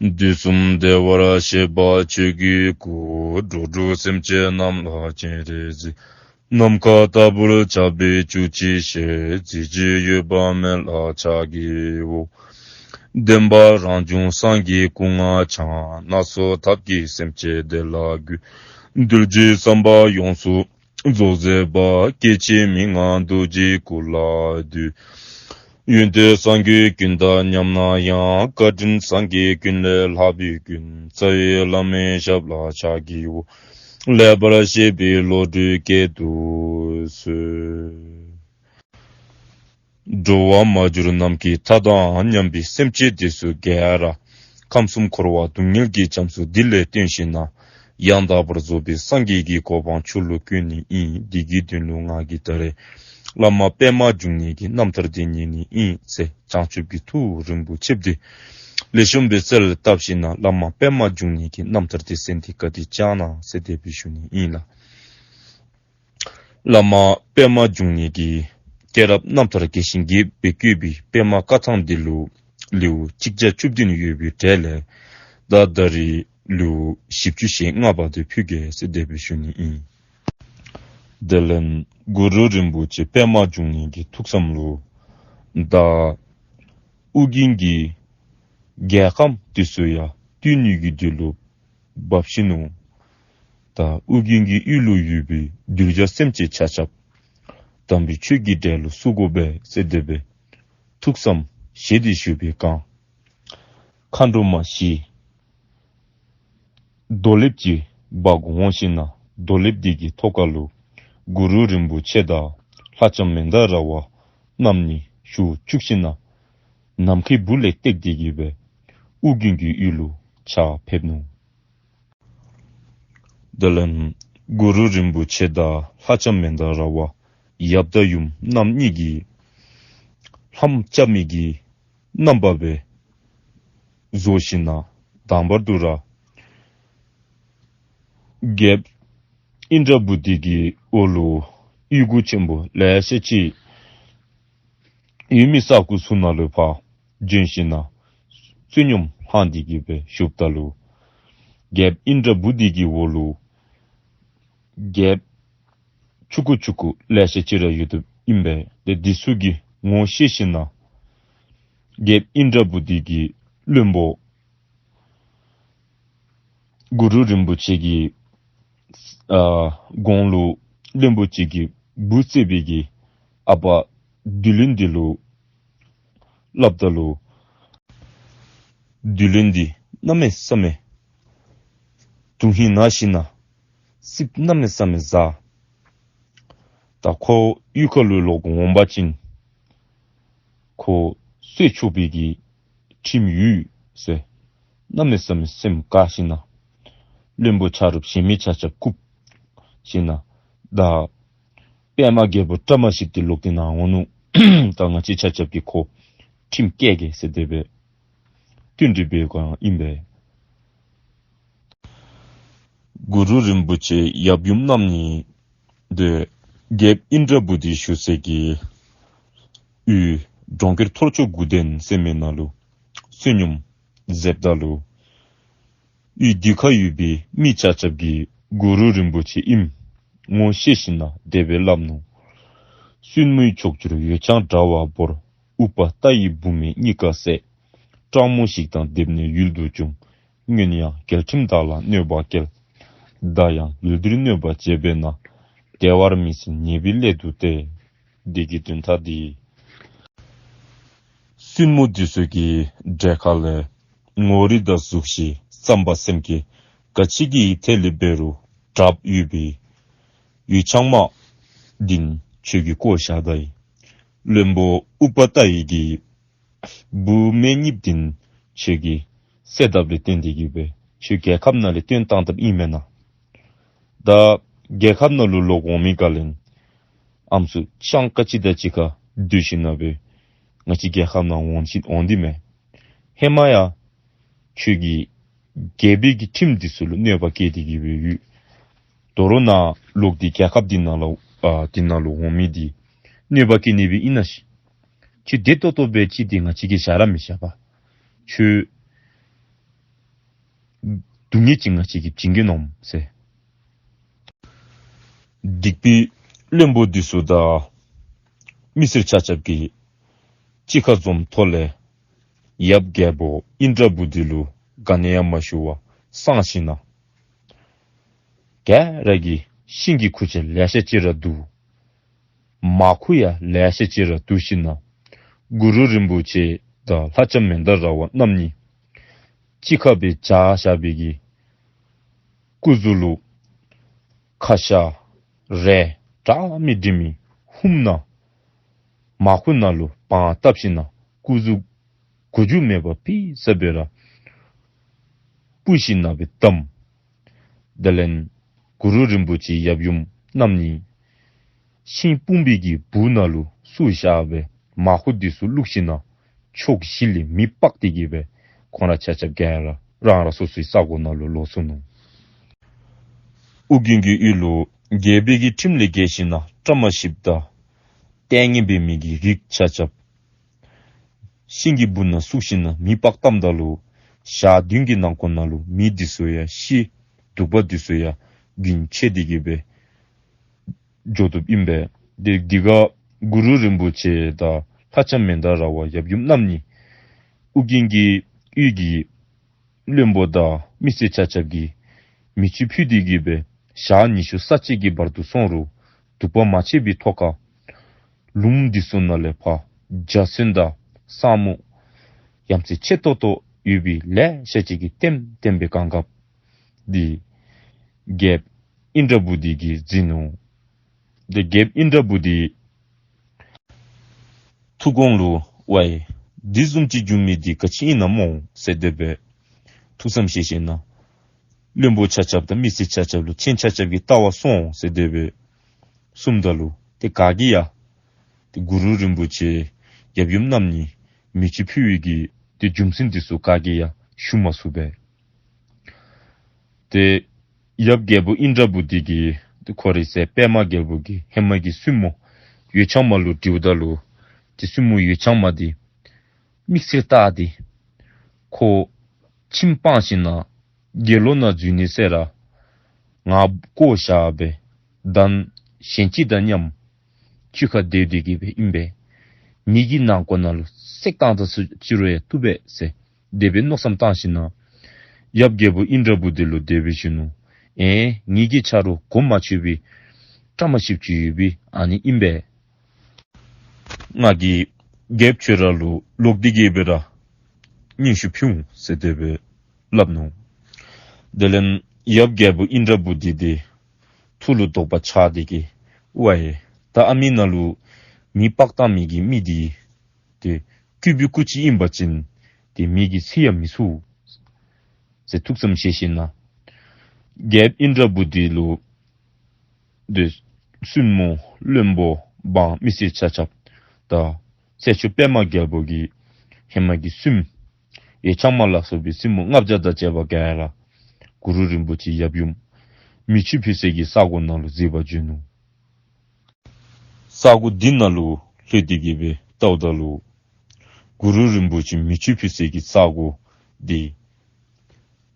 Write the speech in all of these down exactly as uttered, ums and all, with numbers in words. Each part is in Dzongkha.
དུས་གསུམ་བདེ་བར་གཤེགས་པ་ཆོས་ཀྱི་སྐུ། འགྲོ་དྲུག་སེམས་ཅན་རྣམས་ལ་སྤྱན་རས་གཟིགས། ནམ་མཁའ་ལྟ་བུར་ཁྱབ་པའི་བཅུ་གཅིག་ཞལ། གཟི་བརྗིད་གཡོ་བ་མེད་ལ་ཕྱག་བགྱིའོ། བདེན་པ་རང་བྱུང་སངས་རྒྱས་སྐུ་ལྔ་འཆང་། སྣ་ཚོགས་ཐབས་ཀྱིས་སེམས་ཅན་བདེ་ལ་འགོད། གདུལ་བྱའི་བསམ་པ་ཡོངས་སུ་རྫོགས་མཛད་པ། སྐྱེ་འཆི་མི་མངའ་རྡོ་རྗེའི་སྐུ་ལ་འདུད། ཡོན་ཏན་སངས་རྒྱས་ཀུན་དང་མཉམ་ན་ཡང་། བཀའ་དྲིན་སངས་རྒྱས་ཀུན་ལས་ལྷག་པའི་ཀུན། རྩ་བའི་བླ་མའི་ཞབས་ལ་ཕྱག་བགྱིའོ། ལེགས་པར་བཤད་པའི་བློ་གྲོས་བསྐྱེད་དུ་གསོལ། འགྲོ་བ་མར་གྱུར་ནམ་མཁའི་མཐའ་དང་མཉམ་པའི་སེམས་ཅན་དེ་ཚུ་ག་ར་ཁམས་གསུམ་འཁོར་བ་སྡུག་བསྔལ་གྱི་རྒྱ་མཚོ་འདི་ལས་བཏོན་ཞིནམ་ལས་ཡང་དག་པར་རྫོགས་པའི་སངས་རྒྱས་ཀྱི་གོ་འཕང་མཆོག་ལུ་བཀོད་ནི་ཨིན། དེ་གི་དོན་ལུ་ང་གིས་ད་རེས་བླ་མ་པདྨ་འབྱུང་གནས་ཀྱི་རྣམ་ཐར་དེ་ཉན་ནི་ཨིན་ཟེར་བྱང་ཆུབ་ཀྱི་ཐུགས་རིན་པོ་ཆེ་དེ་ལེགས་ཤོམ་སྦེ་རྩལ་བཏབ་ཞིནམ་ལས་བླ་མ་པདྨ་འབྱུང་གནས་ཀྱི་རྣམ་ཐར་དེ་གསན་ཏེ་བཀའ་དྲིན་བསྐྱང་གནང་ཟེར་དེ་སྦེ་ཞུ་ནི་ཨིན་ལགས། བླ་མ་པདྨ་འབྱུང་གནས་ཀྱི་སྐྱེས་རབས་རྣམ་ཐར་རྒྱས་ཤིང་རྒྱས་པར་བཀོད་པའི་པདྨ་བཀའ་ཐང་འདི་ལུ་ལེའུ་གཅིག་བརྒྱ་བཅུ་བདུན་ཡོད་པའི་གྲས་ལས་ད་ད་རེས་ལེའུ་བཞི་བཅུ་ཞེ་ལྔ་པ་དེ་ཕུལ་གེ་ཟེར་དེ་སྦེ་ཞུ་ནི་ཨིན། དེ་ལས་གུ་རུ་རིན་པོ་ཆེ་པདྨ་འབྱུང་གནས་ཀྱི་ཐུགས་བསམ་ལུ་ད་ཨོ་རྒྱན་གྱི་རྒྱལ་ཁམས་དེ་ཚུ་ཡང་བཏུལ་ནི་གི་དོན་ལུ་འབད་ཞིནམ་ལས་ད་ཨོ་རྒྱན་གྱི་ཡུལ་ལུ་ཡོད་པའི་གདུལ་བྱ་སེམས་ཅན་ཆ་ཁྱབ་དམ་པའི་ཆོས་ཀྱི་གྲལ་ལུ་བསུ་དགོ་པས་ཟེར་དེ་སྦེ་ཐུགས་བསམ་བཞེས་ཏེ་བཞུགས་པའི་བསྒང་མཁའ་འགྲོ་མ་བཞི་རྡོ་ལེབ་ཅིག་འབག་འོང་ཞིནམ་ལས་རྡོ་ལེབ་དེ་གི་ཐོག་ཁ་ལུ་གུ་རུ་རིན་པོ་ཆེ་དང་ལྷ་ལྕམ་མནྡ་ར་བ་རྣམ་གཉིས་བཞུགས་བཅུག་ཞིནམ་ལས་ནམ་མཁའི་སྦུག་ལས་བཏེགས་ཏེ་གི་སྦེ་ཨོ་རྒྱན་གྱི་ཡུལ་ལུ་ཕྱག་ཕེབས་ནུག། དེ་ལས་གུ་རུ་རིན་པོ་ཆེ་དང་ལྷ་ལྕམ་མནྡ་ར་བ་ཡབ་དང་ཡུམ་རྣམ་གཉིས་ཀྱིས་ལྷམ་བཅའ་མི་གི་རྣམ་པ་སྦེ་བཟོ་ཞིནམ་ལས་དང་པར་དུ་ར་རྒྱལཔོ་ཨིནྡྲ་བྷུ་ཏི་གི་འོག་ལུ་ཡུལ་གུ་ཆེན་པོ་ལེ་ཤ་ཅིག་ཡོད་མི་ས་གོ་ཚུ་ནང་ལུ་ཕར་བྱོན་ཞིནམ་ལས་བསོད་སྙོམས་ལྷང་སྟེ་གི་སྦེ་བཞུགསཔ་ད་ལུ་རྒྱལཔོ་ཨིནྡྲ་བྷུ་ཏི་གི་འོག་ལུ་རྒྱལཔོ་ཆུང་ཀུ་ཆུང་ཀུ་ལེ་ཤ་ཅིག་ར་ཡོདཔ་ཨིན་པས། ཏེ་དེ་ཚུ་གིས་ངོ་ཤེས་ཞིནམ་ལས་རྒྱལཔོ་ཨིནྡྲ་བྷུ་ཏི་གི་བློན་པོ་གུ་རུ་རིན་པོ་ཆེ་གི་ཨ་གོང་ལུ་བློན་པོ་ཅིག་གིས་འབུ་རྩེད་པའི་གི་ཨ་པ་བདུད་བློན་འདི་ལུ་སླབ་ད་ལུ་བདུད་བློན་འདི་གནམ་མེད་ས་མེད་དོན་ཧིང་ན་ཞིནམ་ལས་སྲིད་གནམ་མེད་ས་མེད་བཟའ། ད་ཁོ་གཡུས་ཁ་ལུ་ལོག་འོང་པ་ཅིན་ཁོ་གསོད་ཆོག་པའི་གི་ཁྲིམས་ཡོད་ཟེར་གནམ་མེད་ས་མེད་སེམས་དགའ་ཞིནམ་ལས་བློན་པོ་ཆ་རོགས་གཞན་མི་ཆ་ཁྱབ་བཀུག་ཞིནམ་ལས་ད་པདྨ་རྒྱལ་པོ་བཀྲ་མ་ཤིས་འདི་ལོག་སྟེ་ནཱ་འོང་ནུག། ད་ང་བཅས་ཆ་ཁྱབ་ཀྱིས་ཁོ་ཁྲིམས་བཀལ་གེ་ཟེར་དེ་སྦེ་བསྟུན་གྲོས་འབད་བསྒང་ཨིན་པས། གུ་རུ་རིན་པོ་ཆེ་ཡབ་ཡུམ་རྣམ་གཉིས་དེ་རྒྱལཔོ་ཨིནྡྲ་བྷུ་ཏི་བཞུགས་སའི་གི་ཡུལ་གྲོང་ཁྱེར་ཐོར་ཅོག་དགུ་ལྡན་ཟེར་མི་ནང་ལུ་བསོད་སྙོམས་མཛདཔ་ད་ལུ་ཡུལ་འདི་ཁར་ཡོད་པའི་མི་ཆ་ཁྱབ་ཀྱིས་གུ་རུ་རིན་པོ་ཆེ་ཨིནམ་ངོ་ཤེས་ཞིནམ་ལས་དེ་སྦེ་སླབ་ནུག། བཙུན་མོའི་ཕྱོགས་བཅུར་འོད་འཆང་དྲ་བ་བོར། ཨུཏྤལ་ཏ་ཡི་བུ་མོས་གཉིས་ཀ་བསད། སྤྲང་མོ་ཞིག་དང་སྡེབ་ནས་ཡུལ་དུ་བྱུང་། སྔོན་ཡང་རྒྱལ་ཁྲིམས་དག་ལ་གནོད་པ་བསྐྱལ། ད་ཡང་ཡུལ་འདིར་གནོད་པ་བྱས་པས་ན། བདེ་བར་མི་ཟིན་ཉེས་པའི་སླད་དུ་སྟེ། འདི་གི་དོན་དག་འདི་བཙུན་མོ་འདི་ཚུ་གི་གྲལ་ཁ་ལས་ངོ་རིས་དང་གཟུགས་གཞི་བསམ་པ་སེམས་བསྐྱེད་ག་ཅི་གི་ཐད་ལས་འབད་རུང་དྲགཔ་ཡོད་པའི་འོད་འཆང་མ་འདི་ཁྱོད་ཀྱིས་བཀོ་བཞག་ད་ཡི། བློན་པོ་ཨུཏྤལ་ཏ་ཡི་གི་བུ་མོ་གཉིས་འདི་ཁྱོད་ཀྱིས་བསད་དཔ་ལས་བརྟེན་ཏེ་གི་སྦེ་ཁྱོད་རྒྱལ་ཁབ་ནང་ལས་བཏོན་བཏང་དཔ་ཨིན་མེན་ན། ད་རྒྱལ་ཁབ་ནང་ལུ་ལོག་འོང་མི་ག་ལས་ཨམ་སྲུ་སྤྱང་ཀ་ཅིག་དང་གཅིག་ཁར་སྡོད་ཞིནམ་ལས་སྦེ་ང་བཅས་རྒྱལ་ཁབ་ནང་འོང་ཅི་འོང་དེས་མས། ཧེ་མ་ཡང་ཁྱོད་ཀྱིས་རྒྱལ་པོའི་གི་ཁྲིམས་འདི་ཚུ་ལུ་གནོད་པ་བསྐྱལ་ཏེ་གི་སྦེ་ཡོད། དོ་རུང་ནཱ་ལོག་སྟེ་རྒྱལ་ཁབ་འདི་ནང་ལུ་ཨ་འདི་ནང་ལུ་འོང་མི་འདི་གནོད་པ་བསྐྱལ་ནི་སྦེ་ཨིན་ན་ཤིག། ཁྱོད་བདེ་ཏོག་ཏོ་སྦེ་ཅིག་འདི་ང་བཅས་ཀྱིས་བཞག་ར་མི་བཞག་པས། ཁྱོད་ སྡུག་བསྔལ་ཅིག་ང་བཅས་ཀྱིས་བྱིན་གྱི་མནོཝ་ཟེར། སྡིག་པའི་བློན་པོ་འདི་ཚུ་དང་མི་སེར་ཆ་ཁྱབ་ཀྱིས་གཅིག་ཁར་འཛོམས་ཐོག་ལས་ཡབ་རྒྱལ་པོ་ཨིནྡྲ་བྷུ་ཏི་ལུ་ག་ནི་ཡང་མ་ཞུ་བར་སངས་ཞིནམ་ལས་ག་ར་གིས་ཤིང་གི་ཁུར་ཆ་ལེ་ཤ་ཅིག་ར་བསྡུ། མར་ཁུ་ཡང་ལེ་ཤ་ཅིག་ར་བསྡུ་ཞིནམ་ལས་གུ་རུ་རིན་པོ་ཆེ་དང་ལྷ་ལྕམ་མནྡ་ར་བ་རྣམ་གཉིས་གཅིག་ཁར་སྦེ་བཞག་བཞག་པའི་གི་སྐུ་གཟུགས་ལུ་ཁ་ཤ་རས་གྲངས་མེད་དྲི་མེད་ཧུམ་ནང་མར་ཁུ་ནང་ལུ་བང་བཏབ་ཞིནམ་ལས་སྐུ་གཟུགས་མགུ་མཇུག་མེད་པར་ཕྱི་ས་སྦེ་ར་སྤུར་ཞིནམ་ལས་སྦེ་བསྡམས། དེ་ལས་གུ་རུ་རིན་པོ་ཆེ་ཡབ་ཡུམ་རྣམ་གཉིས་ཤིང་སྤུངས་པའི་གི་སྦུག་ནང་ལུ་བཙུགས་བཞག་སྦེ་མར་ཁུ་འདི་ཚུ་བླུགས་ཞིནམ་ལས་ཕྱོགས་བཞི་ལས་མེ་སྤར་ཏེ་གི་སྦེ་ཁོང་ར་ཆ་ཁྱབ་ག་ར་རང་རང་སོ་སོའི་ས་གོ་ནང་ལུ་ལོག་སོ་ནུག། ཨོ་རྒྱན་གྱི་ཡུལ་ལུ་རྒྱལ་པོའི་གི་ཁྲིམས་ལས་འགལ་ཞིནམ་ལས་བཀྲ་མ་ཤིསཔ་དང་ལྟས་ངན་འབད་མི་གི་རིགས་ཆ་ཁྱབ་ཤིང་གི་སྦུག་ནང་བཙུགས་ཞིནམ་ལས་མེ་སྤར་བཏངམ་ད་ལུ་ཞག་བདུན་གྱི་ནང་འཁོད་ནང་ལུ་མི་འདི་ཚུ་ཡང་ཤི། གདུག་པ་འདི་ཚུ་ཡང་རྒྱུན་ཆད་དེ་གི་སྦེ་འགྱོ་དོཝ་ཨིན་པས། དེ་འདི་ཁར་གུ་རུ་རིན་པོ་ཆེ་དང་ལྷ་ལྕམ་མནྡ་ར་བ་ཡབ་ཡུམ་རྣམ་གཉིས་ཨོ་རྒྱན་གྱི་ཡུལ་གྱི་བློན་པོ་དང་མི་སེར་ཆ་ཁྱབ་ཀྱིས་མེ་ཆུ་ཕུལ་ཏེ་གི་སྦེ་ཞག་ཉི་ཤུ་རྩ་གཅིག་གི་བར་དུ་སོང་རུང་གདུག་པ་མ་ཆད་པའི་ཐོག་ཁར་ལུངམ་འདི་ཚུ་ནང་ལས་ཕར་འཇའ་ཚོན་དང་ས་སྨུག་ཡ་མཚན་ཆེ་ཏོག་ཏོ་ཡོད་པའི་ལེ་ཤ་ཅིག་གིས་ལྟེམ་ལྟེམ་སྦེ་གང་ག་འདི་རྒྱལཔོ་ཨིནྡྲ་བྷུ་ཏི་གིས་གཟིགས་ནུག། དེ་རྒྱལཔོ་ཨིནྡྲ་བྷུ་ཏི་ཐུགས་དགོངས་ལུ་ཝའི་འདི་བཟུམ་ཅིག་འབྱུང་མི་འདི་ག་ཅི་ཨིན་ན་སྨོ་ཟེར་དེ་སྦེ་ཐུགས་བསམ་བཞེས་ཞིནམ་ལས་བློན་པོ་ཆ་ཁྱབ་དང་མི་སེར་ཆ་ཁྱབ་ལུ་ཁྱེད་ཆ་ཁྱབ་ཀྱིས་བལྟ་བར་སོང་ཟེར་དེ་སྦེ་གསུངམ་ད་ལུ་དེ་ག་གིས་ཡང་དེ་གུ་རུ་རིན་པོ་ཆེ་ཡབ་ཡུམ་རྣམ་གཉིས་མེ་ཆུ་ཕུལ་བའི་གི་དེ་རྒྱུ་མཚན་འདི་ཚུ་ག་གིས་ཡང་ཞུ་མ་ཚུགས་པས། དེ་ཡབ་རྒྱལ་པོ་ཨིནྡྲ་བྷུ་ཏི་གིས་དེ་ཁོ་རའི་སྲས་པདྨ་རྒྱལ་པོ་གི་ཧེ་མ་གི་བཙུན་མོ་འོད་འཆང་མ་ལུ་དྲིཝ་ད་ལུ་དེ་བཙུན་མོ་འོད་འཆང་མ་འདི་དམིགས་བསལ་བལྟ་སྟེ་ཁོ་ཁྱིམ་སྤངས་ཞིནམ་ལས་དགེ་སློང་ནང་འཛུལ་ནི་ཟེར་ར་ང་བཀོ་བཞག་སྦེ་གདན་གཞན་ཅིག་དང་མཉམ་ཆུ་ཁར་སྡོད་དེ་གི་སྦེ་ཨིན་པས། མེ་གི་ནང་འཁོད་ནང་ལུ་བསྲེག་བཏང་ད་ཅི་རུང་ཡང་བཏུབ་པས་ཟེར་དེ་སྦེ་མནོ་བསམ་བཏང་ཞིནམ་ལས་ཡབ་རྒྱལ་པོ་ཨིནྡྲ་བྷུ་ཏི་ལུ་དེ་སྦེ་ཞུ་ནུག། ཨེ་ངེ་གི་ཆ་རོགས་གོ་མ་ཆོད་པའི་བཀྲ་མ་ཤིསཔ་ཅིག་ཡོད་པས། ཨ་ནི་ཨིན་པས། ང་གིས་རྒྱལཔོ་ཁྱོད་ར་ལུ་ལོག་སྟེ་གི་སྦེ་ར་སྙན་ཞུ་ཕུལ་འོང་ཟེར་དེ་སྦེ་སླབ་ནུག། དེ་ལས་ཡབ་རྒྱལ་པོ་ཨིནྡྲ་བྷུ་ཏི་དེ་ཐུགས་ལུ་དོགས་པ་ཆགས་ཏེ་གི་ཝའི་ད་ཨ་མི་ནང་ལུ་མེ་སྤར་བཏང་མི་གི་མི་འདི་དེ་གུས་པའི་སྐུ་ཅིག་ཨིན་པ་ཅིན་དེ་མེ་གིས་འཚིག་ཡང་མི་ཚུགས་ཟེར་ཐུགས་བསམ་བཞེས་ཞིནམ་ལས་རྒྱལཔོ་ཨིནྡྲ་བྷུ་ཏི་ལུ་དེ་བཙུན་མོ་བློན་པོ་འབངས་མི་སེར་ཆ་ཁྱབ་དང་སྲས་མཆོག་པདྨ་རྒྱལ་པོ་གི་ཧེ་མ་གི་བཙུནམོ་འོད་འཆང་མ་ལ་སོགས་པའི་བཙུན་མོ་ལྔ་བརྒྱ་དང་བཅས་པ་ག་ར་གུ་རུ་རིན་པོ་ཆེ་ཡབ་ཡུམ་མེ་ཆུ་ཕུལ་སའི་གི་ས་གོ་ནང་ལུ་གཟིགས་པར་འབྱོན་ནུག། ས་གོ་འདི་ནང་ལུ་ལྷོད་དེ་གི་སྦེ་བལྟཝ་ད་ལུ་གུ་རུ་རིན་པོ་ཆེ་མེ་ཆུ་ཕུལ་སའི་གི་ས་གོ་འདི་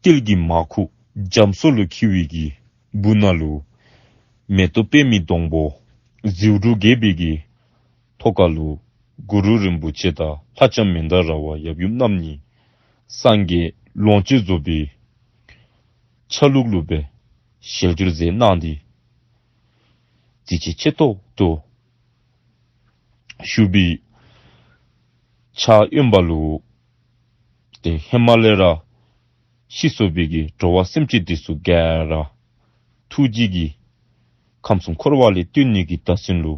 ཏིལ་གྱི་མར་ཁུ་རྒྱ་མཚོ་ལུ་འཁྱིལ་བའི་གི་སྦུག་ན་ལུ་མེ་ཏོག་པདྨའི་སྡོང་པོ་ཟེའུ་འབྲུ་རྒྱས་པའི་གི་ཐོག་ཁ་ལུ་གུ་རུ་རིན་པོ་ཆེ་དང་ལྷ་ལྕམ་མནྡ་ར་བ་ཡབ་ཡུམ་རྣམ་གཉིས་སངས་རྒྱས་ལོངས་སྤྱོད་རྫོགས་པའི་ཆ་ལུགས་ལུ་སྦེ་ཞལ་བསྒྱུར་མཛད་གནང་སྟེ་གཟི་བརྗིད་ཆེ་ཏོག་ཏོ་བཞུགས་པའི་ཕྱག་གཡོན་པ་ལུ་ཏེ་ཧེ་མ་ལས་ར་ཤི་སོ་བའི་གི་འགྲོ་བ་སེམས་ཅན་འདི་ཚུ་ག་ར་ཐུགས་རྗེ་གིས་ཁམས་གསུམ་འཁོར་བ་ལས་བཏོན་ནི་གི་བརྡ་མཚོན་ལུ་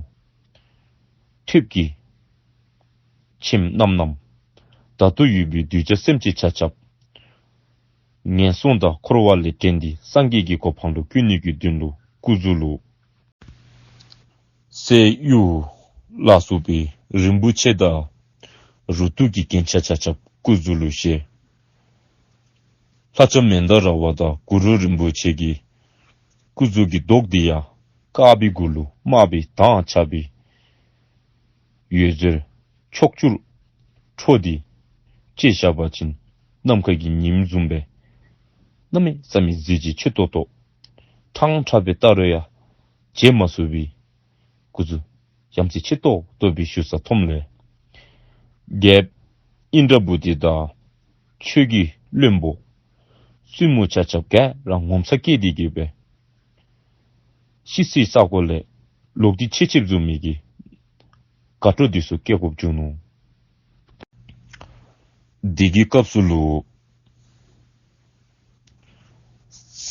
ཐོད་ཀྱི་ཁྱེམ་རྣམ་རྣམས་ད་ལྟོ་ཡོད་པའི་གདུལ་བྱ་སེམས་ཅན་ཆ་ཁྱབ་ངན་སོང་དང་འཁོར་བ་ལས་འདྲེན་ཏེ་སངས་རྒྱས་ཀྱི་གོ་འཕང་ལུ་བཀོད་ནི་གི་དོན་ལུ་སྐུ་གཟུགས་ལུ་གསེར་གཡུ་ལ་སོགས་པའི་རིན་པོ་ཆེ་དང་རུ་ཏོག་གི་རྒྱན་ཆ་ཆ་ཁྱབ་སྐུ་གཟུགས་ལུ་བཞེས། ལྷ་ལྕམ་མནྡ་ར་བ་དང་གུ་རུ་རིན་པོ་ཆེ་གི་སྐུ་གཟུགས་ཀྱི་མདོག་འདི་ཡང་དཀར་པོའི་གུ་ལུ་དམར་པོའི་མདངས་ཆགས་པའི་འོད་ཟེར་ཕྱོགས་བཅུར་འཕྲོ་སྟེ་དཔྱེ་བཞག་པ་ཅིན་ནམ་མཁའ་གི་ཉིམ་བཟུམ་སྦེ་ གནམ་མེད་ས་མེད་གཟི་བརྗིད་ཆེ་ཏོག་ཏོ། ཕྲང་ཕྲང་སྦེ་བལྟ་རུང་ཡང་བརྗེད་མ་ཚུགས་པའི་སྐུ་གཟུགས་ཡ་མཚན་ཆེ་ཏོག་ཏོ་སྦེ་བཞུགས་ས་མཐོངམ་ལས། རྒྱལཔོ་ཨིནྡྲ་བྷུ་ཏི་དང་ཆོས་ཀྱི་བློན་པོ་བཙུན་མོ་ཆ་ཁྱབ་ག་ར་ངོ་མཚར་སྐྱེས་ཏེ་གི་སྦེ་ཤི་སའི་ས་གོ་ལས་ལོག་སྟེ་ཆེ་ཆེབ་བཟུམ་མའི་གི་དགའ་སྤྲོ་འདི་ཚུ་སྐྱེ་དགོཔ་བྱུང་ནུག། དེ་གི་སྐབས་སུ་ལུ་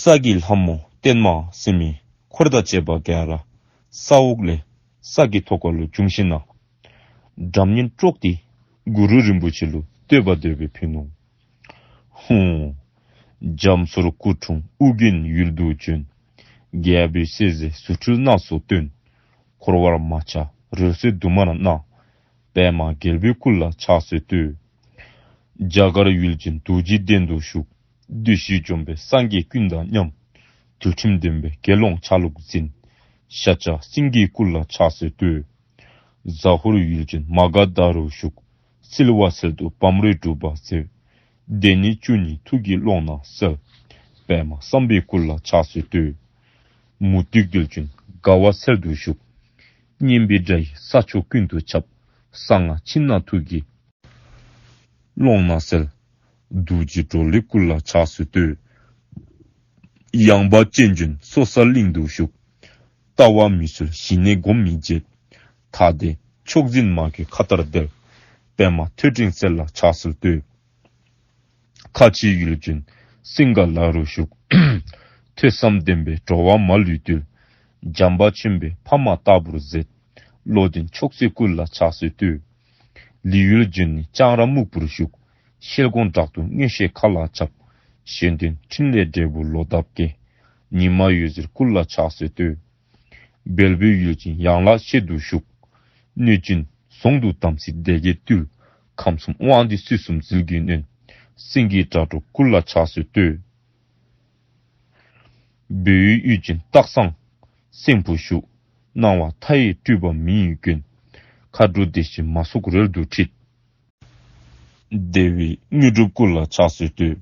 ས་གི་ལྷ་མོ་བརྟན་མ་ཟེར་མི་འཁོར་དང་བཅས་པ་ག་ར་ས་འོག་ལས་ས་གི་ཐོག་ཁ་ལུ་བྱོན་ཞིནམ་ལས་སྒྲ་སྙན་དཀྲོགས་ཏེ་གུ་རུ་རིན་པོ་ཆེ་ལུ་བསྟོད་པ་དེ་སྦེ་ཕུལ་ནུག། ཧཱུྃ། རྒྱ་མཚོར་སྐུ་འཁྲུངས་ཨོ་རྒྱན་ཡུལ་དུ་བྱོན། རྒྱལ་པོའི་སྲས་ཟེར་རྫུ་འཕྲུལ་སྣ་ཚོགས་སྟོན། འཁོར་བར་མ་ཆགས་རོལ་རྩེད་དུ་མར་སྣང་། པདྨ་རྒྱལ་པོའི་སྐུ་ལ་ཕྱག་འཚལ་བསྟོད། རྒྱ་གར་ཡུལ་ཅན་རྡོ་རྗེ་གདན་དུ་བཞུགས། བདུད་བཞི་འཇོམས་པའི་སངས་རྒྱས་ཀུན་དང་མཉམ། ཚུལ་ཁྲིམས་ལྡན་པའི་དགེ་སློང་ཆ་ལུགས་འཛིན། ཤཱཀྱ་སེང་གེའི་སྐུ་ལ་ཕྱག་འཚལ་བསྟོད། ཟ་ཧོར་ཡུལ་ཅན་མ་ག་དྷ་རུ་བཞུགས། བསིལ་བ་ཚལ་དུ་བམ་རོས་སྒྲུབ་པ་མཛད། སྡེ་སྣོད་བཅུ་གཉིས་ཐུགས་ཀྱི་ཀློང་ན་གསལ། པདྨ་སམྦྷའི་སྐུ་ལ་ཕྱག་འཚལ་བསྟོད། མུ་སྟེགས་རྡུལ་ཅན་དགའ་བ་ཚལ་དུ་བཞུགས། སྙན་པའི་སྒྲ་ཡིས་ས་ཕྱོགས་ཀུན་ཏུ་ཁྱབ། གསང་སྔགས་ཕྱི་ནང་ཐུགས་ཀྱི་ཀློང་ན་གསལ། རྡོ་རྗེ་གྲོ་ལོད་སྐུ་ལ་ཕྱག་འཚལ་བསྟོད། ཡངས་པ་ཅན་ཅན་སོ་ས་གླིང་དུ་བཞུགས། ལྟ་བ་མི་འཆོལ་ཞི་གནས་སྒོམ་མི་བརྗེད། ཐ་དད་མཆོག་འཛིན་མ་སྐྱེས་མཁའ་ལྟར་བརྡལ། པདྨ་ཐོད་ཕྲེང་རྩལ་ལ་ཕྱག་འཚལ་བསྟོད། ཁ་ཆེ་ཡུལ་ཅན་སིང་ག་ལ་རུ་བཞུགས། ཐོས་བསམ་ལྡན་པས་འགྲོ་བ་མ་ལུས་བཏུལ། བྱམས་པ་ཆེན་པོས་ཕ་མ་ལྟ་བུར་མཛད། བློ་ལྡན་མཆོག་སྲེད་སྐུ་ལ་ཕྱག་འཚལ་བསྟོད། ལི་ཡུལ་ལྗོན་ནི་ལྕང་ར་སྨུག་པོར་བཞུགས། ཤེལ་སྒོང་བྲག་ཏུ་མངོན་ཤེས་མཁའ་ལ་ཁྱབ། གཞན་དོན་ཕྲིན་ལས་འབྲས་བུ་ལོ་འདབ་བརྒྱ། ཉི་མ་འོད་ཟེར་སྐུ་ལ་ཕྱག་འཚལ་བསྟོད། བལ་པོའི་ཡུལ་ཅན་ཡང་ལ་ཤེད་དུ་བཞུགས། གནོད་སྦྱིན་ཟོང་དུ་དམ་སྲི་སྡེ་བརྒྱད་བཏུལ། ཁམས་གསུམ་དབང་འདུས་སྲིད་གསུམ་ཟིལ་གྱིས་གནོན། སེང་གེའི་སྒྲ་སྒྲོགས་སྐུ་ལ་ཕྱག་འཚལ་བསྟོད། བོད་ཡུལ་ཡུལ་ཅན་སྟག་ཚང་སེམས་ཕུ་བཞུགས། སྣང་བ་མཐའ་ཡས་སྤྲུལ་པ་མི་ཡི་མགོན། མཁའ་འགྲོ་བདེ་ཆེན་མ་སོགས་རོལ་དུ་ཁྲིད། བདེ་བའི་དངོས་གྲུབ་སྐུ་ལ་ཕྱག་འཚལ་བསྟོད།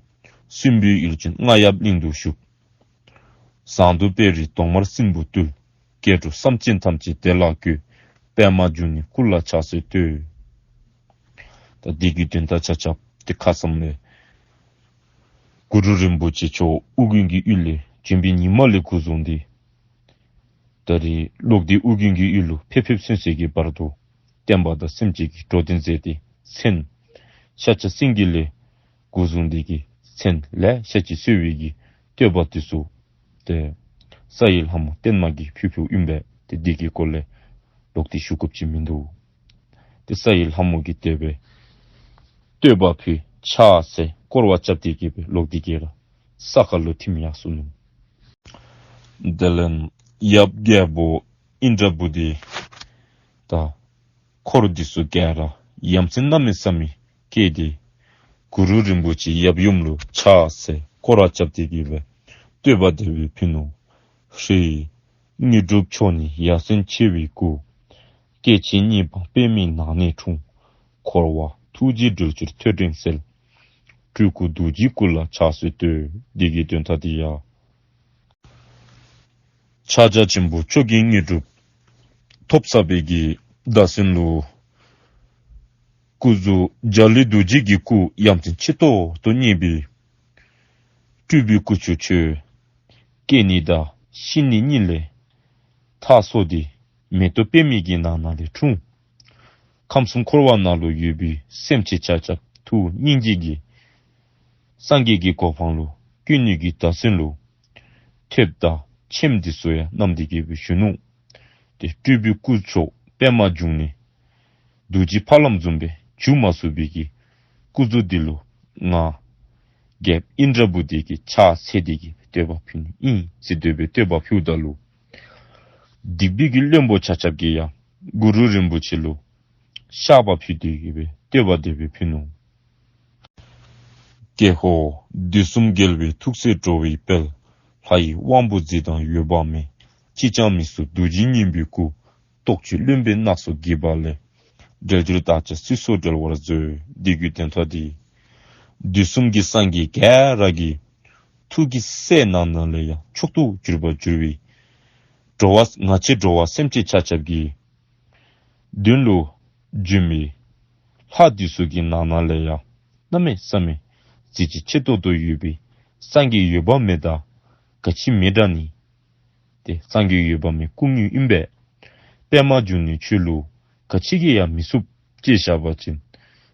སྲིན་པོའི་ཡུལ་ཅན་རྔ་ཡབ་གླིང་དུ་བཞུགས། ཟངས་མདོག་དཔལ་རིའི་གདོང་དམར་སྲིན་པོ་བཏུལ། སྐྱེ་འགྲོ་སེམས་ཅན་ཐམས་ཅད་བདེ་ལ་འགོད། པདྨ་འབྱུང་གནས་སྐུ་ལ་ཕྱག་འཚལ་བསྟོད། ད་འདི་གི་དོན་དག་ཆ་ཁྱབ་དེ་ཁ་ཙ་ལས་གུ་རུ་རིན་པོ་ཆེ་མཆོག་ཨོ་རྒྱན་གྱི་ཡུལ་ལས་བྱོན་པའི་ཉིནམ་ལས་འགོ་བཟུང་སྟེ་ད་རེས་ལོག་སྟེ་ཨོ་རྒྱན་གྱི་ཡུལ་ལུ་ཕེབས་ཕེབས་ཚུན་ཚོད་ཀྱི་བར་དུ་བསྟན་པ་དང་སེམས་ཅན་གྱི་འགྲོ་དོན་མཛད་དེ་མཚན་ཤཱཀྱ་སེང་གེ་ལས་འགོ་བཟུང་སྟེ་གི་མཚན་ལེ་ཤ་ཅིག་གསོལ་བའི་གི་བསྟོད་པ་དེ་ཚུ་ཏེ་ས་ཡི་ལྷ་མོ་བརྟན་མ་གིས་ཕུལ་ཕུལཝ་ཨིན་པས། ཏེ་འདི་གི་སྐོར་ལས་ལོག་སྟེ་ཞུ་དགོཔ་ཅིག་མིན་འདུག། ཏེ་ས་ཡི་ལྷ་མོ་གིས་དེ་སྦེ་བསྟོད་པ་ཕུལ་ཕྱག་འཚལ་བསྐོར་བ་རྐྱབ་སྟེ་གི་སྦེ་ལོག་སྟེ་གི་ར་ས་ཁར་ལུ་ཐིམ་ཡར་སོ་ནུག། དེ་ལས་ཡབ་རྒྱལ་པོ་ཨིནྡྲ་བྷུ་ཏི་དང་འཁོར་འདི་ཚུ་ག་ར་ཡ་མཚན་གནམ་མེད་ས་མེད་སྐྱེས་ཏེ་གུ་རུ་རིན་པོ་ཆེ་ཡབ་ཡུམ་ལུ་ཕྱག་འཚལ་བསྐོར་བ་རྐྱབ་སྟེ་གི་སྦེ་བསྟོད་པ་དེ་སྦེ་ཕུལ་ནུག། ཧྲཱིཿ། དངོས་གྲུབ་མཆོག་ནི་ཡ་མཚན་ཆེ་བའི་སྐུ། སྐྱེ་འཆི་གཉིས་སྤངས་པདྨའི་ནགས་ནས་འཁྲུངས། འཁོར་བ་ཐུགས་རྗེས་སྒྲོལ་ཕྱིར་ཐོད་ཕྲེང་རྩལ། སྤྲུལ་སྐུ་རྡོ་རྗེའི་སྐུ་ལ་ཕྱག་འཚལ་བསྟོད། འདི་གི་དོན་དག་འདི་ཡང་ཕྱག་རྒྱ་ཆེན་པོ་མཆོག་གི་དངོས་གྲུབ་ཐོབ་ཚར་བའི་གི་བདག་སེམས་ལུ་སྐུ་གཟུགས་འཇའ་ལུས་རྡོ་རྗེ་གི་སྐུ་ཡ་མཚན་ཆེ་ཏོག་ཏོ་བརྙེས་པའི་སྤྲུལ་པའི་སྐུ་མཆོག་ཁྱོད་སྐྱེ་གནས་དང་ཤི་གནས་གཉིས་ལས་ཐར་སོང་སྟེ་མེ་ཏོག་པདྨའི་གི་ནང་ན་ལས་འཁྲུངས། ཁམས་གསུམ་འཁོར་བ་ནང་ལུ་ཡོད་པའི་སེམས་ཅན་ཆ་ཁྱབ་ཐུགས་སྙིང་རྗེ་གིས་སངས་རྒྱས་ཀྱི་གོ་འཕང་ལུ་བཀོད་ནི་གི་བདག་སེམས་ལུ་ཐོདཔ་དང་ཆེམས་འདི་ཚུ་ཡང་བསྣམས་ཏེ་གི་སྦེ་བཞུགས་ནུག། ཏེ་སྤྲུལ་པའི་སྐུ་མཆོག་པདྨ་འབྱུང་གནས་རྡོ་རྗེ་ཕ་ལམ་བཟུམ་སྦེ་འགྱུར་མ་ཚུགས་པའི་གི་སྐུ་གཟུགས་འདི་ལུ་ང་རྒྱལཔོ་ཨིནྡྲ་བྷུ་ཏི་གིས་ཕྱག་འཚལ་ཏེ་གི་སྦེ་བསྟོད་པ་ཕུལ་ནི་ཨིན་ཟེར་དེ་སྦེ་བསྟོད་པ་ཕུལཝ་ད་ལུ་སྡིག་པའི་གི་བློན་པོ་ཆ་ཁྱབ་ཀྱིས་ཡང་གུ་རུ་རིན་པོ་ཆེ་ལུ་བཤགས་པ་ཕུལ་ཏེ་གི་སྦེ་བསྟོད་པ་དེ་སྦེ་ཕུལ་ནུག། ཀྱེ་ཧོ། དུས་གསུམ་རྒྱལ་བའི་ཐུགས་སྲས་འགྲོ་བའི་དཔལ། ལྷ་ཡི་དབང་པོ་རྫས་དང་འོད་དཔག་མེད། གཅིག་ཀྱང་མི་ཟུག་རྡོ་རྗེ་སྙིང་པོའི་སྐུ། རྟོག་བཅས་རློན་པའི་སྣ་ཚོགས་གྱེས་པ་ལས། བསྒྲལ་གྱུར་བདག་ཅག་སྲིད་མཚོ་བསྒྲལ་བར་མཛོད། འདི་གི་དོན་དག་འདི་དུས་གསུམ་གྱི་སངས་རྒྱས་ག་ར་གིས་ ཐུགས་ཀྱི་སྲས་ནང་ན་ལས་ཡང་མཆོག་ཏུ་གྱུར་པར་གྱུར་པའི་འགྲོ་བ་ང་བཅས་འགྲོ་བ་སེམས་ཅན་ཆ་ཁྱབ་ཀྱི་དོན་ལུ་བྱོན་མི་ལྷ་འདི་ཚུ་གི་ནང་ན་ལས་ཡང་གནམ་མེད་ས་མེད་གཟི་བརྗིད་ཆེ་ཏོག་ཏོ་ཡོད་པའི་སངས་རྒྱས་འོད་དཔག་མེད་དང་ག་ཅི་མི་འདྲ་ནི། ཏེ་སངས་རྒྱས་འོད་དཔག་མེད་སྐུ་དངོས་ཨིན་པས། པདྨ་འབྱུང་གནས་ཁྱོད་ལུ་ག་ཅི་གིས་ཡང་མི་ཚུགས་ཅེས་བཤད་པ་ཅིན་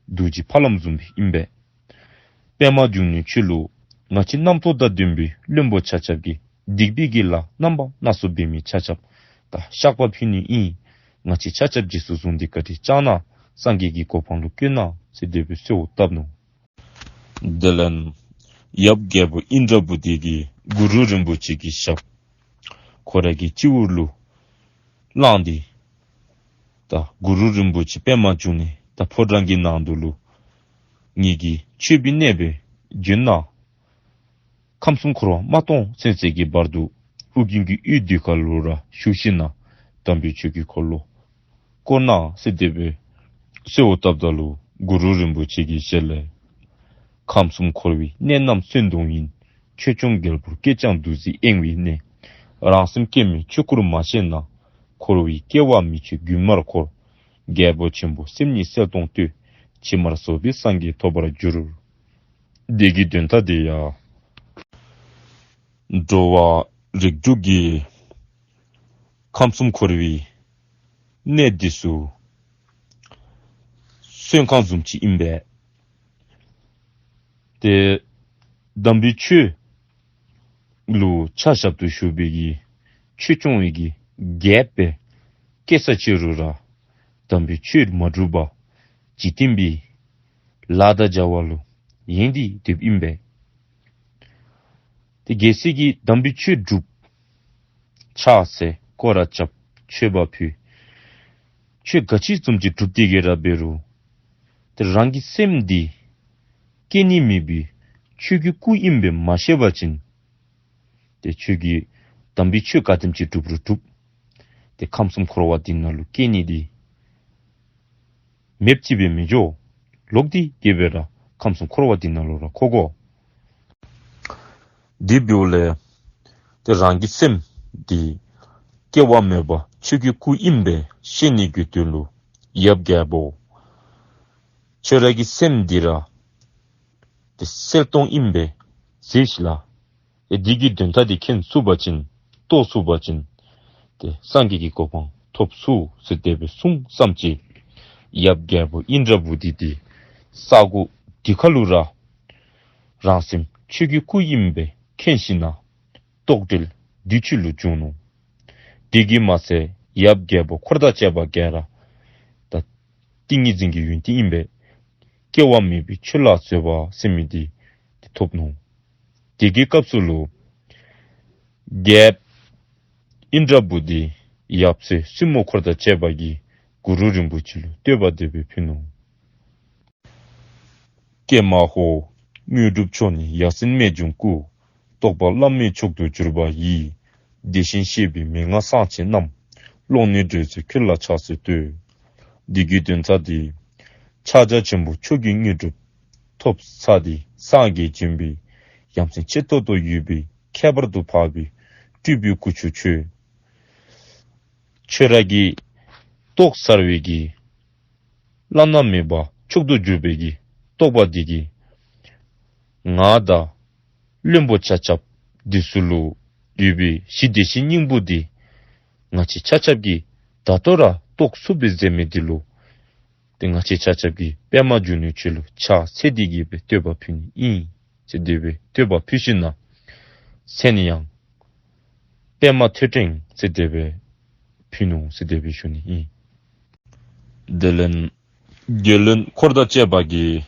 རྡོ་རྗེ་ཕ་ལམ་བཟུམ་སྦེ་ཨིན་པས། པདྨ་འབྱུང་གནས་ཁྱོད་ལུ་ང་བཅས་རྣམ་རྟོག་དང་ལྡན་པའི་བློན་པོ་ཆ་ཁྱབ་ཀྱིས་སྡིག་པའི་གི་ལཱ་རྣམ་པ་སྣ་ཚོགས་འབད་མི་ཆ་ཁྱབ་དང་བཤགས་པ་ཕུལ་ནི་ཨིན། ང་བཅས་ཆ་ཁྱབ་རྗེས་སུ་བཟུང་སྟེ་བཀའ་དྲིན་བསྐྱང་གནང་། སངས་རྒྱས་ཀྱི་གོ་འཕང་ལུ་བཀོད་གནང་ཟེར་དེ་སྦེ་གསོལཝ་བཏབ་ནུག། དེ་ལས་ཡབ་རྒྱལ་པོ་ཨིནྡྲ་བྷུ་ཏི་གིས་གུ་རུ་རིན་པོ་ཆེ་གི་ཞབས་ཁོ་རའི་གི་སྤྱི་བོ་ལུ་བླངས་ཏེ། ད་གུ་རུ་རིན་པོ་ཆེ་པདྨ་འབྱུང་གནས་ད་ཕོ་བྲང་གི་ནང་དུ་ལུ་ངེ་གི་མཆོད་པའི་གནས་སྦེ་བྱོན་གནང་། ཁམས་གསུམ་འཁོར་བ་མ་སྟོངས་ཚུན་ཚོད་ཀྱི་བར་དུ་ཨོ་རྒྱན་གྱི་འོད་དེ་ཁ་ལུ་ར་བཞུགས་ཞིནམ་ན་དམ་པའི་ཆོས་ཀྱི་འཁོར་ལོ་བསྐོར་གནང་ཟེར་དེ་སྦེ་གསོལཝ་བཏབ་ད་ལུ་གུ་རུ་རིན་པོ་ཆེ་གི་ཞལ་ལས། ཁམས་གསུམ་འཁོར་བའི་གནས་རྣམས་གསོན་དོང་ཡིན། ཆོས་སྐྱོང་རྒྱལ་པོར་སྐྱེས་ཀྱང་འདུ་འཛི་གཡེང་བའི་གནས། རང་སེམས་སྐྱེ་མེད་ཆོས་སྐུར་མ་ཤེས་ན། འཁོར་བའི་སྐྱེ་བ་མི་ཆོད་རྒྱུན་མར་འཁོར། རྒྱལ་པོ་ཆེན་པོ་སེམས་ཉིད་གསལ་སྟོང་སྟེ། ཕྱི་མར་བཟོ་བའི་སངས་རྒྱས་ཐོབ་པར་འགྱུར། དེ་གི་དོན་དག་དེ་ཡང་འགྲོ་བ་རིགས་དྲུག་གི་ཁམས་གསུམ་འཁོར་བའི་གནས་འདི་ཚུ་གསོན་ཁང་བཟུམ་ཅིག་ཨིན་པས། ཏེ་དམ་པའི་ཆོས་ལུ་ཕྱག་ཞབས་ཏོག་ཞུ་བའི་གི་ཆོས་སྐྱོང་བའི་གི་རྒྱལཔོ་སྦེ་སྐྱེས་ས་ཅི་རུང་ར་དམ་པའི་ཆོས་མ་སྒྲུབ་པར་འཇིག་རྟེན་པའི་ལཱ་དང་བྱ་བ་ལུ་ཡེངས་ཏེ་སྡོདཔ་ཨིན་པས། ཏེ་གལ་སྲིད་ཀྱི་དམ་པའི་ཆོས་སྒྲུབ། ཕྱག་འཚལ་སྐོར་ར་རྐྱབ། མཆོད་པ་ཕུལ། ཆོས་ག་ཅི་བཟུམ་ཅིག་སྒྲུབ་སྟེ་གི་ར་འབད་རུང་ཏེ་རང་གི་སེམས་འདི་སྐྱེ་ནི་མེད་པའི་ཆོས་ཀྱི་སྐུ་ཨིན་པས་མ་ཤེས་པ་ཅིན། ཏེ་ཁྱོད་ཀྱིས་དམ་པའི་ཆོས་ག་དེམ་ཅིག་སྒྲུབ་རུང་སྒྲུབ། ཏེ་ཁམས་གསུམ་འཁོར་བ་འདི་ནང་ལུ་སྐྱེ་ནི་འདི་མེདཔ་ཅིག་སྦེ་མི་འགྱོ། ལོག་སྟེ་གི་སྦེ་ར་ཁམས་གསུམ་འཁོར་བ་འདི་ནང་ལུ་ར་འཁོར་དགོ། དེ་འབདཝ་ལས་ཏེ་རང་གི་སེམས་འདི་སྐྱེ་བ་མེད་པ་ཆོས་ཀྱི་སྐུ་ཨིན་པས་ཤེས་ནི་གི་དོན་ལུ་ཡབ་རྒྱལ་པོ་ཁྱོད་ར་གི་སེམས་འདི་ར་ཏེ་གསལ་སྟོང་ཨིན་པས་གཟིགས་ཤིག་ལགས། ཏེ་འདི་གི་དོན་དག་འདི་མཁྱེན་ཚུགས་པ་ཅིན་རྟོགས་ཚུགས་པ་ཅིན་ཏེ་སངས་རྒྱས་ཀྱི་གོ་འཕང་ཐོབ་ཚུགས་ཟེར་དེ་སྦེ་གསུངས་ཙམ་ཅིག་ཡབ་རྒྱལ་པོ་ཨིནྡྲ་བྷུ་ཏི་འདི་ས་གོ་འདི་ཁ་ལུ་ར་རང་སེམས་ཆོས་ཀྱི་སྐུ་ཨིན་པས་མཁྱེན་ཞིནམ་ན་རྟོག་བྲལ་འདི་ཆོས་ལུ་བྱོན་ནུག། དེ་གིས་མ་ཚད་ཡབ་རྒྱལ་པོ་འཁོར་དང་བཅས་པ་ག་ར་ད་ཏིང་ངེ་འཛིན་གྱི་ཡོན་ཏན་ཨིན་པས་སྐྱེ་བ་མེད་པའི་ཆོས་ལ་བཟོད་པ་ཟེར་མི་འདི་ཐོབ་ནུག། དེ་གི་སྐབས་སུ་ལུ་རྒྱལཔོ་ཨིནྡྲ་བྷུ་ཏི་ཡབ་སྲས་བཙུན་མོ་འཁོར་དང་བཅས་པ་གིས་གུ་རུ་རིན་པོ་ཆེ་ལུ་བསྟོད་པ་དེ་སྦེ་ཕུལ་ནུག། ཀྱེ་མ་ཧོ། དངོས་གྲུབ་མཆོག་ནི་ཡ་མཚན་རྨད་བྱུང་སྐུ། རྟོགས་པ་བླ་མེད་མཆོག་ཏུ་གྱུར་པ་ཡི། དེ་བཞིན་གཤེགས་པའི་མན་ངག་གསང་ཆེན་རྣམས། ཀློང་ནས་སྒྲོལ་ཚུལ་ཁྱོད་ལ་ཕྱག་འཚལ་བསྟོད། འདི་གི་དོན་དག་འདི་ཕྱག་རྒྱ་ཆེན་པོ་མཆོག་གི་དངོས་གྲུབ་ཐོབ་ཚར་ཏེ་སངས་རྒྱས་བྱོན་པའི་ཡ་མཚན་ཆེ་ཏོག་ཏོ་ཡོད་པའི་ཁྱད་པར་དུ་འཕགས་པའི་སྤྲུལ་པའི་སྐུ་མཆོག་ཁྱོད། ཁྱོད་ར་གིས་རྟོགས་ཚར་བའི་གི་བླ་ན་མེད་པ་མཆོག་ཏུ་གྱུར་པའི་གི་རྟོགས་པ་འདི་གིས་ང་དང་བློན་པོ་ཆ་ཁྱབ་འདི་ཚུ་ལུ་ཡོད་པའི་གཞི་བདེ་གཤེགས་སྙིང་པོ་འདི་ང་བཅས་ཆ་ཁྱབ་ཀྱིས་ད་ལྟོ་ར་རྟོགས་ཚུགས་པས་ཟེར་མི་འདི་ལུ་ཏེ་ང་བཅས་ཆ་ཁྱབ་ཀྱིས་པདྨ་འབྱུང་གནས་ཁྱོད་ལུ་ཕྱག་འཚལ་ཏེ་གི་སྦེ་བསྟོད་པ་ཕུལ་ནི་ཨིན་ཟེར་དེ་སྦེ་བསྟོད་པ་ཕུལ་ཞིནམ་ན་མཚན་ཡང་པདྨ་ཐོད་ཕྲེང་ཟེར་དེ་སྦེ་ཕུལ་ནུག་ཟེར་དེ་སྦེ་ཞུ་ནི་ཨིན། དེ་ལས་རྒྱལ་བློན་འཁོར་དང་བཅས་པ་གིས་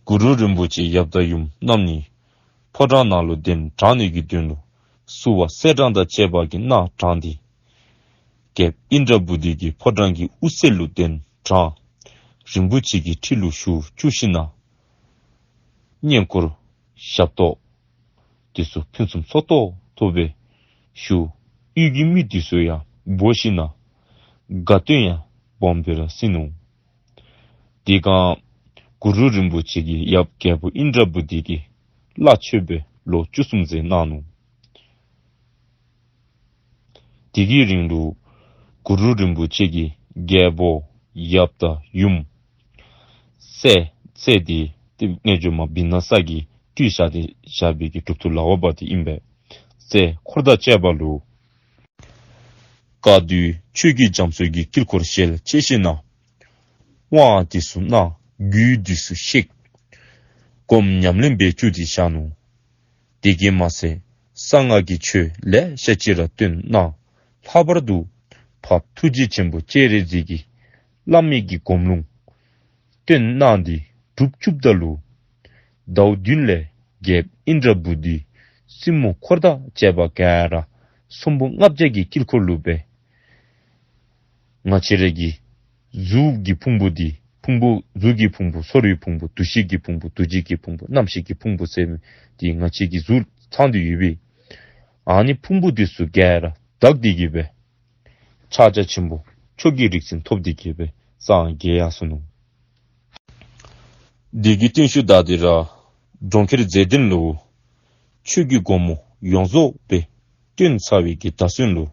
གུ་རུ་རིན་པོ་ཆེ་ཡབ་དང་ཡུམ་རྣམ་གཉིས་ཕོ་བྲང་ནང་ལུ་གདན་དྲངས་ནི་གི་དོན་ལུ་བསུ་བ་སེར་ཕྲེང་དང་བཅས་པ་གིས་གནང་དྲངས་ཏེ་རྒྱལཔོ་ཨིནྡྲ་བྷུ་ཏི་གི་ཕོ་བྲང་གི་དབུ་རྩེ་ལུ་གདན་དྲངས། རིན་པོ་ཆེ་གི་ཁྲི་ལུ་བཞུགས་བཅུག་ཞིནམ་ན་བསྙེན་བཀུར་ཞབས་ཏོག་འདི་ཚུ་ཕུན་སུམ་ཚོགས་ཏོག་ཏོ་སྦེ་ཞུ། དབུས་ཀྱི་མི་འདི་ཚུ་ཡང་འབོ་ཞིནམ་ན་དགའ་སྟོན་ཡང་སྦོམ་སྦེ་ར་གསན་ནུག། དེ་སྒང་གུ་རུ་རིན་པོ་ཆེ་གིས་ཡབ་རྒྱལ་པོ་ཨིནྡྲ་བྷུ་ཏི་གི་བླ་མཆོད་པའི་ ལོ་བཅུ་གསུམ་ཟེར་གནང་ནུག། དེ་གི་རིང་ལུ་གུ་རུ་རིན་པོ་ཆེ་གིས་རྒྱལ་པོ་ཡབ་དང་ཡུམ་སྲས་སྲས་འདི་ཏེ་རྣལ་འབྱོར་མ་བི་ན་ས་གིས་བཏུལ་བཞག་སྟེ་བཞག་པའི་གི་གྲུབ་ཐོབ་ལག་འོག་པ་འདི་ཨིན་པས། སྲས་འཁོར་དང་བཅས་པ་ལུ་བཀའ་བསྡུ་ཆོས་ཀྱི་རྒྱ་མཚོ་གི་དཀྱིལ་འཁོར་ཞལ་ཕྱེ་ཞིནམ་ལས་དབང་འདི་ཚུ་གནང་། རྒྱུད་འདི་ཚུ་བཤད། སྒོམ་ཉམས་ལེན་འབད་བཅུག་སྟེ་བཞག་ནུག། དེ་གིས་མ་ཚད་གསང་སྔགས་ཀྱི་ཆོས་ལེ་ཤ་ཅིག་ར་སྟོན་གནང་། ལྷག་པར་དུ་འཕགས་པ་ཐུགས་རྗེ་ཆེན་པོ་སྤྱན་རས་གཟིགས་ཀྱི་བླ་མེད་ཀྱི་སྒོམ་ལུང་སྟོན་གནང་སྟེ་གྲུབ་བཅུགཔ་ད་ལུ་ཟླཝ་བདུན་ལས་རྒྱལཔོ་ཨིནྡྲ་བྷུ་ཏི་སྲིན་མོ་འཁོར་དང་བཅས་པ་ག་ར་ཚོམ་བུ་ལྔ་བརྒྱ་གི་དཀྱིལ་འཁོར་ལུ་སྦེ་ང་བཅས་ར་གི་གཟུགས་ཀྱི་ཕུང་པོ་འདི་ཕུང་པོ་གཟུགས་ཀྱི་ཕུང་པོ་ཚོར་བའི་ཕུང་པོ་འདུ་ཤེས་ཀྱི་ཕུང་པོ་འདུ་བྱེད་ཀྱི་ཕུང་པོ་རྣམ་ཤེས་ཀྱི་ཕུང་པོ་ཟེར་མི་འདི་ང་བཅས་ཀྱི་གཟུགས་ཚང་སྟེ་ཡོད་པས། ཨ་ནི་ཕུང་པོ་འདི་ཚུ་ག་ར་དག་སྟེ་གི་སྦེ་ཕྱག་རྒྱ་ཆེན་པོ་མཆོག་གི་རིག་འཛིན་ཐོབ་སྟེ་གི་སྦེ་སངས་རྒྱས་ཡར་སོ་ནུག། དེ་གི་བརྟན་བཞུགས་ད་འདི་ར་གྲོང་ཁྱེར་མཛེས་ལྡན་ལུ་ཆོས་ཀྱི་སྒོ་མོ་ཡོངས་རྫོགས་སྦེ་སྟོན་ཚར་བའི་གི་ཟླ་གསུམ་ལུ་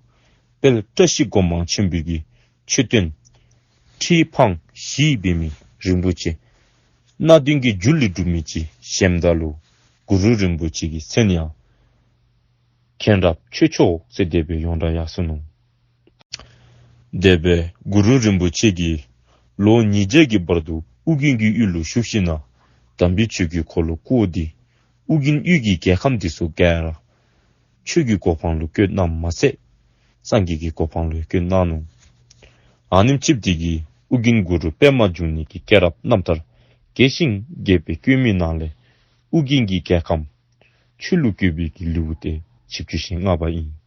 དཔལ་བཀྲ་ཤིས་སྒོ་མང་ཆེན་པོའི་གི་མཆོད་རྟེན་ཁྲི་འཕང་བཞི་འབད་མི་རིན་པོ་ཆེ་སྣ་བདུན་གྱི་རྒྱུ་ལས་གྲུབ་མི་ཅིག་བཞེངསམ་ད་ལུ་གུ་རུ་རིན་པོ་ཆེ་གི་མཚན་ཡང་མཁྱེན་རབ་ཆོས་མཆོག་ཟེར་དེ་སྦེ་ཡོངས་གྲགས་ཡར་སོ་ནུག། དེ་སྦེ་གུ་རུ་རིན་པོ་ཆེ་གིས་ལོ་ཉིས་བརྒྱ་གི་བར་དུ་ཨོ་རྒྱན་གྱི་ཡུལ་ལུ་བཞུགས་ཞིནམ་ལས་དམ་པའི་ཆོས་ཀྱི་འཁོར་ལོ་བསྐོར་ཏེ་ཨོ་རྒྱན་ཡུལ་གྱི་རྒྱལ་ཁམས་འདི་ཚུ་ག་ར་ཆོས་ཀྱི་གོ་འཕང་ལུ་བཀོད་གནངམ་མ་ཚད་སངས་རྒྱས་ཀྱི་གོ་འཕང་ལུ་བཀོད་གནང་ནུག། ཨ་ནེམ་ཅིག་འདི་གིས་ཨོ་རྒྱན་གུ་རུ་པདྨ་འབྱུང་གནས་ཀྱི་སྐྱེས་རབས་རྣམ་ཐར་རྒྱས་ཤིང་རྒྱས་པར་བཀོད་མི་ནང་ལས་ཨོ་རྒྱན་གྱི་རྒྱལ་ཁམས་ཆོས་ལུ་བཀོད་པའི་གི་ལེའུ་སྟེ་བཞི་བཅུ་ཞེ་ལྔ་པ་ཨིན།